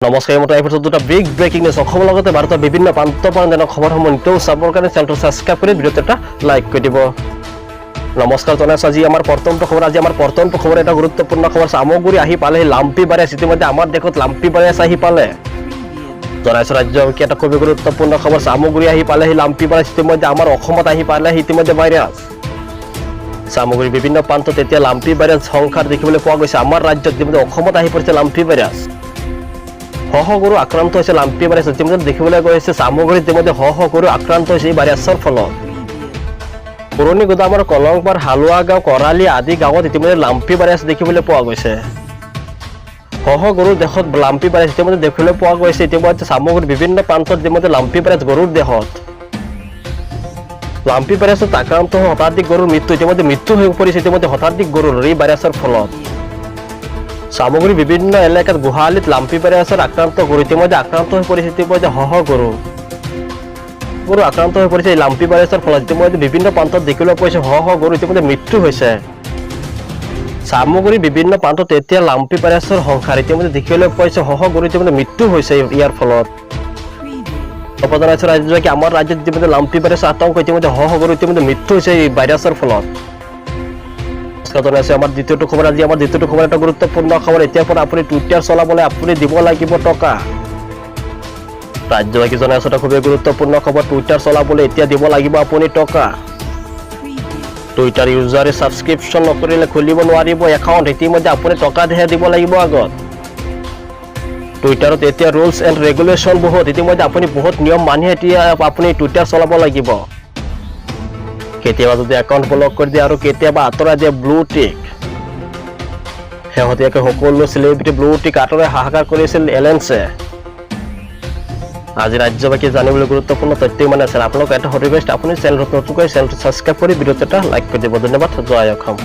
নমস্কাৰ, এই মতে এই দুটা বিগ ব্ৰেকিং নিউজ। অসমৰ লগতে ভাৰতৰ বিভিন্ন প্ৰান্তৰ পৰা যেনে খবৰসমূহ নিতৌ চাবৰ কাৰণে চেনেলটো ছাবস্ক্ৰাইব কৰি ভিডিঅ'টো এটা লাইক কৰি দিব। নমস্কাৰ জনাইছো। আজি আমাৰ প্ৰথমটো খবৰ, আজি আমাৰ প্ৰথমটো খবৰ এটা গুৰুত্বপূৰ্ণ খবৰ। চামগুৰি আহি পালেহি লাম্পি ভাইৰাছ। ইতিমধ্যে আমাৰ দেশত লাম্পি ভাইৰাছ আহি পালে। জনাইছো ৰাজ্য এটা খুবেই গুৰুত্বপূৰ্ণ খবৰ। চামগুৰি আহি পালেহি লাম্পি ভাইৰাছ। ইতিমধ্যে আমাৰ অসমত আহি পালেহি ইতিমধ্যে ভাইৰাছ। চামগুৰি বিভিন্ন প্ৰান্তত এতিয়া লাম্পি ভাইৰাছ সংসাৰ দেখিবলৈ পোৱা গৈছে। আমাৰ ৰাজ্যত ইতিমধ্যে অসমত আহি পৰিছে লাম্পি ভাইৰাছ। শ শ গৰু আক্ৰান্ত হৈছে লাম্পি ভাইৰাছ। ইতিমধ্যে দেখিবলৈ গৈছে, চামগুৰিত ইতিমধ্যে শ শ গৰু আক্ৰান্ত হৈছে এই ভাইৰাছৰ ফলত। পুৰণি গোদামৰ কলংপাৰ, হালোৱা গাঁও, কৰালি আদি গাঁৱত ইতিমধ্যে লাম্পি ভাইৰাছ দেখিবলৈ পোৱা গৈছে। শ শ গৰুৰ দেহত লাম্পি ভাইৰাছ ইতিমধ্যে দেখিবলৈ পোৱা গৈছে। ইতিমধ্যে চামগুৰিৰ বিভিন্ন প্ৰান্তত ইতিমধ্যে লাম্পি ভাইৰাছ গৰুৰ দেহত। লাম্পি ভাইৰাছত আক্ৰান্ত হৈ শতাধিক গৰুৰ মৃত্যু। ইতিমধ্যে মৃত্যু হৈ পৰিছে ইতিমধ্যে শতাধিক গৰুৰ এই ভাইৰাছৰ ফলত। চামগুৰিৰ বিভিন্ন এলেকাত গোহালিত লাম্পি ভাইৰাছৰ আক্ৰান্ত গৰু ইতিমধ্যে আক্ৰান্ত হৈ পৰিছে। ইতিমধ্যে শ শ গৰু গৰু আক্ৰান্ত হৈ পৰিছে এই লাম্পি ভাইৰাছৰ ফলত। ইতিমধ্যে বিভিন্ন প্ৰান্তত দেখিবলৈ পোৱা শ শ গৰু ইতিমধ্যে মৃত্যু হৈছে। চামগুৰিৰ বিভিন্ন প্ৰান্তত এতিয়া লাম্পি ভাইৰাছৰ সংসাৰ। ইতিমধ্যে দেখিবলৈ পাইছে, শ শ গৰু ইতিমধ্যে মৃত্যু হৈছে ইয়াৰ ফলত। জনাইছো ৰাজ্য কি আমাৰ ৰাজ্যত ইতিমধ্যে লাম্পি ভাইৰাছৰ আতংক। ইতিমধ্যে শ শ গৰু ইতিমধ্যে মৃত্যু হৈছে এই ভাইৰাছৰ ফলত। নমস্কাৰ জনাইছো। আমাৰ দ্বিতীয়টো খবৰ, আজি আমাৰ দ্বিতীয়টো খবৰ এটা গুৰুত্বপূৰ্ণ খবৰ। এতিয়াৰ পৰা আপুনি টুইটাৰ চলাবলৈ আপুনি দিব লাগিব টকা। ৰাজ্যবাসী জনাইছো, এটা খুবেই গুৰুত্বপূৰ্ণ খবৰ। টুইটাৰ চলাবলৈ এতিয়া দিব লাগিব আপুনি টকা। টুইটাৰ ইউজাৰে ছাবস্ক্ৰিপশ্যন নকৰিলে খুলিব নোৱাৰিব একাউণ্ট। ইতিমধ্যে আপুনি টকা দিহে দিব লাগিব আগত। টুইটাৰত এতিয়া ৰুলছ এণ্ড ৰেগুলেশ্যন বহুত। ইতিমধ্যে আপুনি বহুত নিয়ম মানি এতিয়া আপুনি টুইটাৰ চলাব লাগিব। কেতিয়াবা যদি একাউণ্ট ব্লক কৰি দিয়ে আৰু কেতিয়াবা আঁতৰাই দিয়ে ব্লু টিক। শেহতীয়াকৈ সকলো চেলিব্ৰিটি ব্লু টিক আঁতৰাই হাহাকাৰ কৰিছিল এলেন্সে। আজি ৰাজ্যবাসী জানিবলৈ গুৰুত্বপূৰ্ণ তথ্য ইমানে আছিল। আপোনালোক এটা ৰিকুৱেষ্ট, আপুনি চেনেলটো নতুনকৈ চেনেলটো ছাবস্ক্ৰাইব কৰি ভিডিঅ'টো এটা লাইক কৰি দিব। ধন্যবাদ। জয় অসম।